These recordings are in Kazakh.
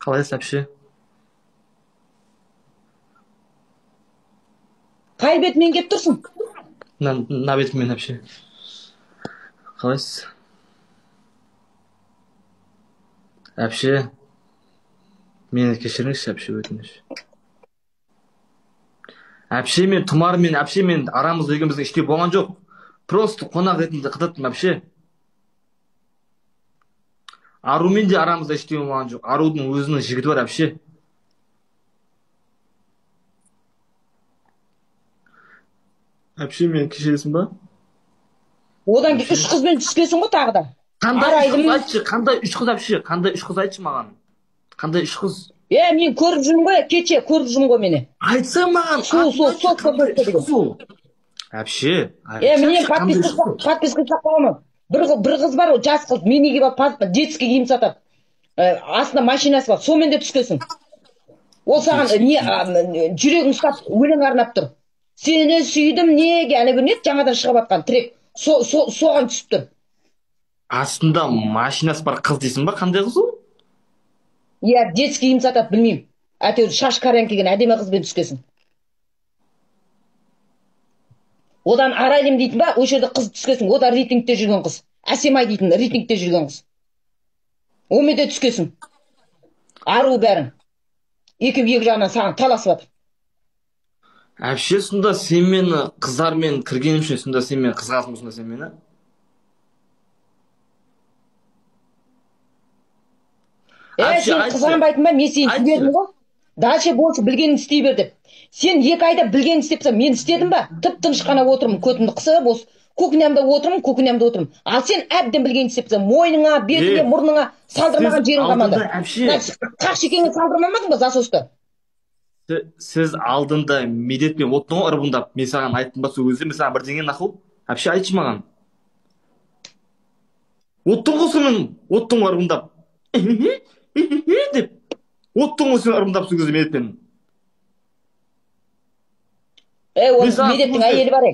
Қалайсыз, әпше? Қай бетімен келіп тұрсың? Мына бетіммен, әпше. Қалайсыз? Әпше, мені кешіріңізші, әпше, өтініш. Әпше, мен Тұмармен, әпше, мен арамызда екеуміздің ештеңе болған жоқ. Просто қонақ ретінде қыдырттым, әпше. Арумен де арамызда ештеңе болған жоқ. Арудың өзінің жігіті бар, әпше. Әпше, мені кешіресің ба? Одан кейін үш қызбен түскенсің ғой тағы да. Қандай үш қыз айтшы, қандай үш қыз, әпше? Қандай үш қыз айтшы маған? Қандай үш қыз? Мен көріп жүрмін ғой, кеше көріп жүрмін ғой мені. Айтса маған. Сол. Әпше. Міне подписка жасап қойғанмын. Бір қыз бар, жас қыз, мини киіп алып, детский киім сатады. Астында машинасы бар, сонымен де түскенсің. Ол саған не жүрегін ұстап өлең арнап тұр. Сені сүйдім неге, ана бір не жаңадан шығып атқан трек. Соған түсіп тұр. Астында машинасы бар қыз дейсің ба? Қандай қыз ол? Иә, детский киім сатады, білмеймін. Әйтеуір шаш карян киген әдемі қызбен түскенсің. Одан Арайлым дейтін ба, осы жерде қыз түскенсің, о да рейтингте жүрген қыз. Әсемай дейтін рейтингте жүрген қыз. Онымен де түскенсің. Ару бәрін. Екеуі екі жағынан саған таласып жатыр. Әпше, сонда сен мені қыздармен кіргенім үшін, сонда сен мені қызғансың, сонда сен мені? Сен қызғанбайтын ба, мен сені жібердім ғой. Дальше больше білгенін істей бер деп. Сен 2 айда білгенін істеп тастап, мен істедім ба? Тып-тыныш қана отырмын, көтімді қысып, осы кухнямда отырмын, кухнямда отырмын. Ал сен әбден білгенін істеп тастап, мойныңа, бетіңе, мұрныңа салдырмаған жерің қалмады. Қақ шекеңе салдырмамадың ба засосты? Сіз алдында Медетпен оттың ғой ырбыңдап, мен саған айттым ба сол кезде, мен саған бірдеңе нақыл? Әпше, айтшы маған. Оттың ғой сонымен, оттың ғой ырбыңдап. Деп. Оттың ғой сен ырбыңдап сол кезде Медетпен. Ол Медеттің әйелі бар,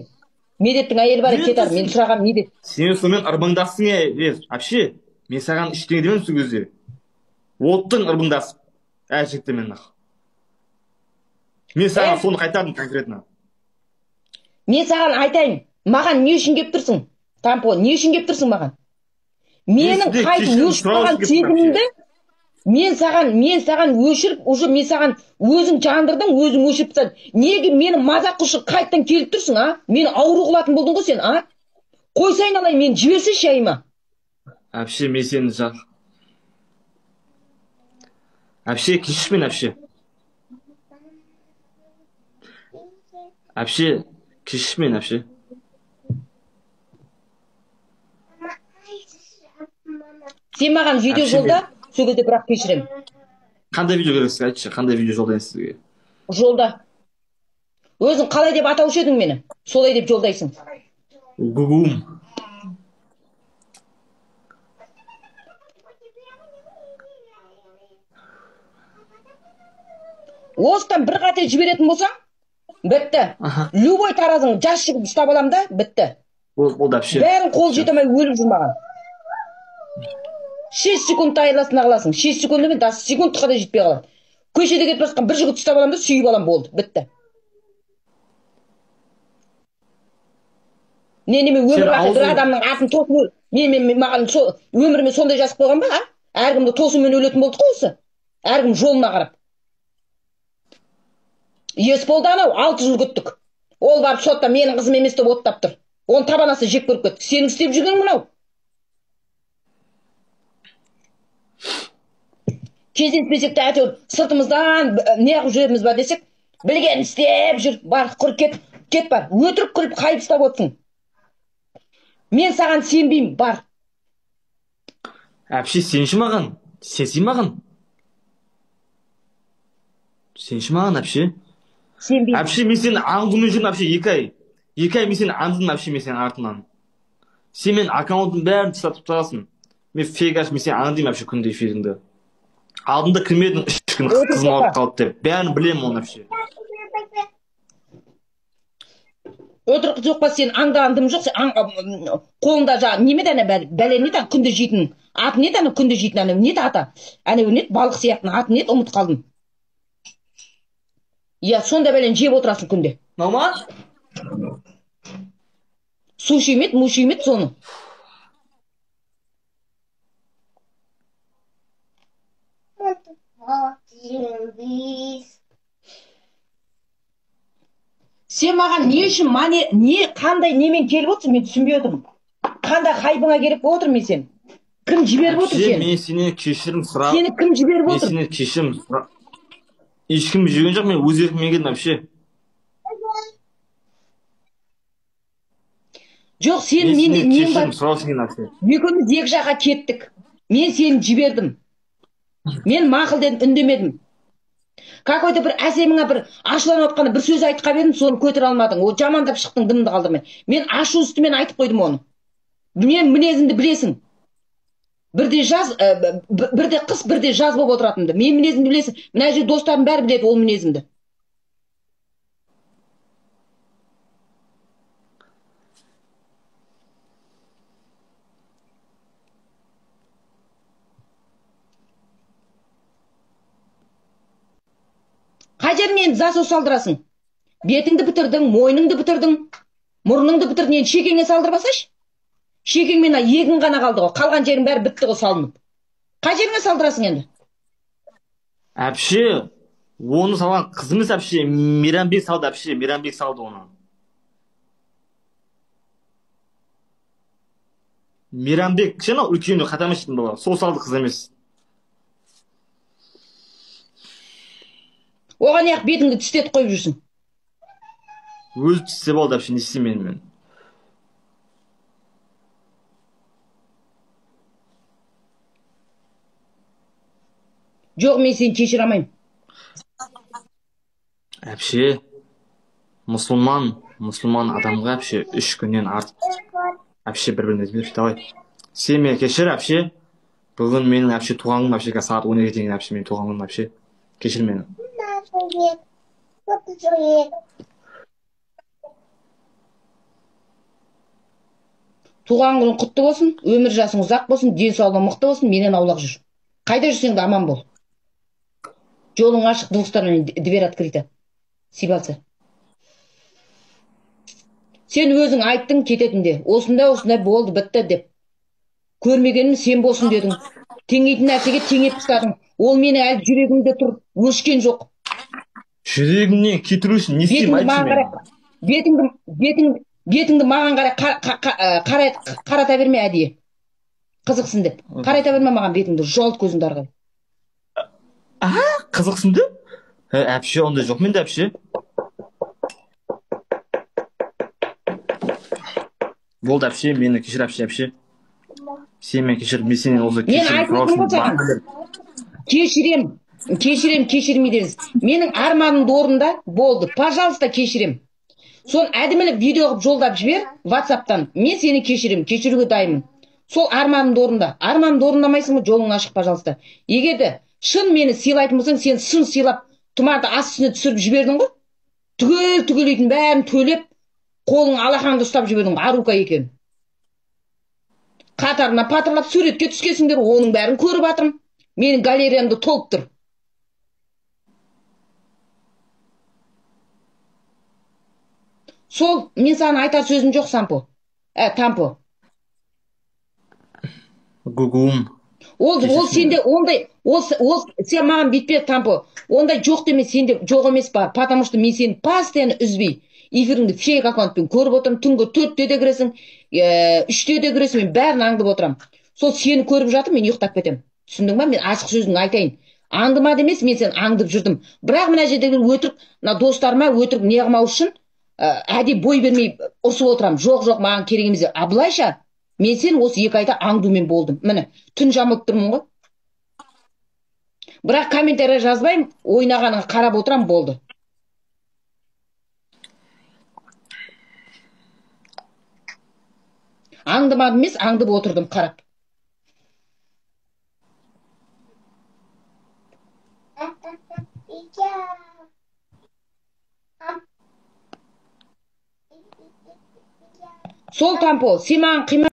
Медеттің әйелі бар, кетар, мен сұраған Медет. Сен сонымен ырбыңдасың, әпше, мен саған ештеңе демедім сол кезде. Оттың ырбыңдасып, әр жігіттермен нақ. Мен саған соны қайтардым конкретно. Мен саған айтайын, маған не үшін келіп тұрсың? Тампон, не үшін келіп тұрсың маған? Менің қайтып өшіп қалған сезімімді мен саған өшіріп, уже мен саған өзің жандырдың, өзің өшіріп тастадың. Неге мені мазақ қылып қайттан келіп тұрсың, а? Мені ауру қылатын болдың ғой сен, а? Қойсайын алайын, мені жіберсейші айыма. Әпше, мен сені жақ. Әпше, кешірші мені, әпше. Әпше, кешірші мені, әпше. Сен маған видео жолда, сол кезде бірақ кешіремін. Қандай видео керек сізге, айтшы, қандай видео жолдайын сізге? Жолда. Өзің қалай деп атаушы едің мені? Солай деп жолдайсың. Гугум. Осыдан бір қате жіберетін болсаң, бітті. Любой таразың жас жігіт ұстап алам да, бітті. Болды, әпше. Бәрін қол жете алмай өліп жүр маған. 6 секунд айырыласың қаласың. 6 секунд емес, даже секундқа да жетпей қалады. Көшеде кетіп жатқан бір жігіт ұстап алам да, сүйіп алам, болды, бітті. Не өмір бақи бір адамның атын тосып, мен маған өміріме сондай жазып қойған ба, а? Әркімді тосумен өлетін болдық қой осы. Әркім жолына қарап. Есболды анау 6 жыл күттік. Ол барып сотта менің қызым емес деп оттап тұр. Оны табанасы жек көріп кеттік. Сенің істеп жүргенің мынау. Кездеспесек те әйтеуір сыртымыздан не қылып жүреміз ба десек, білген істеп жүр, бар, құр кет, кет бар. Өтірік күліп қайып ұстап отырсың. Мен саған сенбеймін, бар. Әпше, сенші маған, сенсей маған. Сенші маған, әпше. Сенбеймін. Әпше, мен сені аңдумен жүрмін, әпше, 2 ай. 2 ай мен сені аңдыдым, әпше, мен сенің артынан. Сен менің аккаунтымның бәрін сатып тастағансың. Мен фейк ашып, мен сені аңдимын, әпше, күнде эфиріңді. Алдында кірмедің, 3 күн қызым ауырып қалды деп. Бәрін білемін оны, әпше. Өтірік жоқ па, сен аңдаған дым жоқ, сен қолыңда жаңа неме дәне бәле не дәне күнде жейтін Аты не еді ана күнде жейтін ана не еді аты? Ана не еді балық сияқтының аты не еді, ұмытып қалдым. Иә, сондай бәлені жеп отырасың күнде. Мынау ма? Суши ме еді, муши ме еді соны. Сен маған не үшін, не қандай немен келіп отырсың, мен түсінбей отырмын. Қандай хайпыңа керек болып отыр мен сен? Кім жіберіп отыр сені? Мен сенен кешірім сұрап. Сені кім жіберіп отыр? Мен сенен кешірім сұрап. Ешкім жіберген жоқ, мен өз еркіммен келдім вообще. Жоқ, сен менде нең бар? Кешірім сұрау сенен вообще. Екеуміз екі жаққа кеттік. Мен сені жібердім. Мен мақұл дедім, үндемедім. Какой-то бір әсеміңе бір ашуланып отқанда бір сөз айтып едім, соны көтере алмадың. О, жамандап шықтың, дымды қалдырмай. Мен ашу үстімен айтып қойдым оны. Мен мінезімді білесің. Бірде жаз, бірде қыс, бірде жаз болып отыратынымды. Мен мінезімді білесің. Мына жерде достарым бәрі біледі ол мінезімді. Қай жеріңе енді засос салдырасың? Бетіңді бітірдің, мойныңды бітірдің, мұрныңды бітірдің, енді шекеңе салдырмасайшы? Шекеңмен егін ғана қалды ғой, қалған жерің бәрі бітті ғой салынып. Қай жеріңе салдырасың енді? Әпше, оны салған қызымыз әпше, Мейрамбек салды әпше, Мейрамбек салды оны. Мейрамбек, кішкене үлкен қатамешетін бала, сол салды, қыз емес. Оған неғып бетіңді тістетіп қойып жүрсің? Өзі тістеп алды әпше, не істеймін мен? Жоқ, мен сені кешіре алмаймын. Әпше, мұсылман адамға әпше 3 күннен артық. Әпше бір-біріне ізбен, давай. Сен мені кешір, әпше. Бүгін менің әпше туған күнім, әпше сағат 12-ге дейін әпше менің туған күнім, әпше. Кешір мені. Туған күнің құтты болсын, өмір жасың ұзақ болсын, денсаулығың мықты болсын, менен аулақ жүр. Қайда жүрсең де аман бол. Жолың ашық, двух сторон дверь открыта. Сибалса. Сен өзің айттың кететінде. Осындай осындай болды, бітті деп. Көрмегенім сен болсын дедің. Теңейтін нәрсеге теңеп тастадың. Ол мені әлі жүрегімде тұр, өшкен жоқ. Жүрегімнен кетіру үшін не істеймін, айтшы мен. Бетіңді маған қарай қарата берме әдейі. Қызықсын деп. Қарайта берме маған бетіңді, жолт көзіңді ары қарай. Қызықсын деп? Әпше, ондай жоқ менде әпше. Болды әпше, мені кешір әпше, әпше. Сен мені кешір, мен сенен осы кешірім. Кешірем, кешірем, кешірмей деңіз. Менің арманымды орында болды. Пожалуйста, кешірем. Сон әдемілеп видео қылып жолдап жібер WhatsApp'тан. Мен сені кешірем, кешіруге дайынмын. Сол арманымды орында. Арманымды орындамайсың ба, жолың ашық, пожалуйста. Егер де шын мені сыйлайтын болсаң, сен шын сыйлап, тұмарды ас үстіне түсіріп жібердің ғой. Түгел үйдің бәрін төлеп, қолың алақанды ұстап жібердің ғой, арука екен. Қатарына патырлап суретке түскенсіңдер, оның бәрін көріп жатырмын. Менің галереямды толып тұр. Сол, мен саған айтар сөзім жоқ, Сампо. Тампо. Гугум. Ол сенде ондай, ол сен маған бүйтпе, Тампо. Ондай жоқ деме, сенде жоқ емес бар. Потому что мен сені постоянно үзбей, эфиріңді фейк аккаунтпен көріп отырмын. Түнгі 4-те де кіресің, 3-те де кіресің, мен бәрін аңдып отырамын. Сол сені көріп жатып, мен ұйықтап кетемін. Түсіндің ба? Мен ашық сөзіңді айтайын. Аңдымады емес, мен сені аңдып жүрдім. Бірақ мына жердегі өтірік, мына достарыма өтірік не қылмау үшін әдейі бой бермей ұрсып отырамын. Жоқ, жоқ, маған керек емес. А былайша, мен сені осы 2 айда аңдумен болдым. Міне, түн жамылып тұрмын ғой. Бірақ комментарий жазбаймын, ойнағаныңа қарап отырамын, болды. Аңдымадым емес, аңдып отырдым қарап. Сол Тампо, сен маған қимай